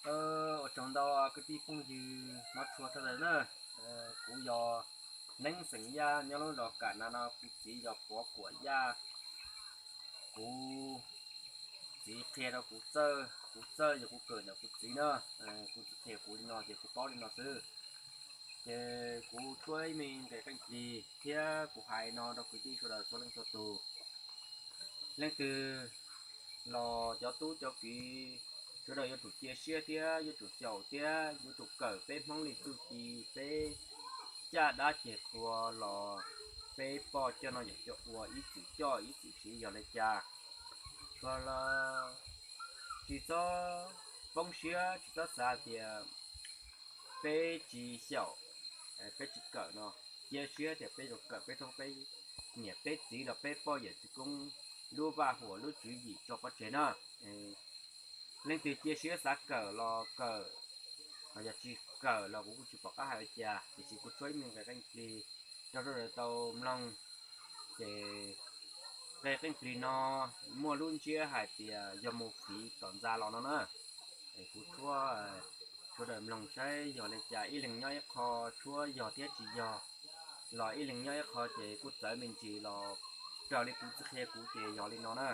Ua tsaug ntau kwv tij phooj ywg hmov tshua sawv daws na. Kuv yog Neeb xeem Yaj nyob lub zos Kam Nas no, kuv txiv yog Pov Kuam Yaj. Kuv txiv qhia rau kuv txawj, kuv txawj yog kuv kawm ntawm kuv txiv na. Kuv txiv qhia kuv li no ces kuv paub li no xwb. Ces kuv tshuab ib me nqe qeej plig thiab kuv hais no rau kwv tij sawv daws txhua leej txhua tus. Leej twg los cov tub cov kiv sawv daws yuav tsum cia siab thiab yuav tsum xyaum thiab yuav tsum kawm peb Hmoob li txuj ci, peb caj dab ceg qhua los peb poj coj noj yawm coj ua, ib txwm coj ib txwm siv yog li cas. Tsuas los tsis txhob poob siab, tsis txhob xav tias peb tsis xyaum, peb tsis kawm no, cia siab tias peb yuav kawm, peb thoob peb niam peb txiv los peb poj yawm txwv koob lub vaj huam lub tswv yim tso pov tseg na. Leej twg cia siab xav kawm los kawm, ho yog tsis kawm los kuv kuj tsis pom qab hais li cas, tiam sis kuv tshuab ib me nqe qeej plig rau sawv daws tau mloog. Ces nqe qeej plig no muaj lub ntsiab hais tias yog mus fiv tom ntxa los no na. Es kuv tshuab sawv daws mloog saib yog li cas, ib leeg nyob ib qho, tshuab yog thiab tsis yog los ib leeg nyob ib qho ces kuj txawv me ntsis los raws li kuv txiv qhia kuv ces yog li no na.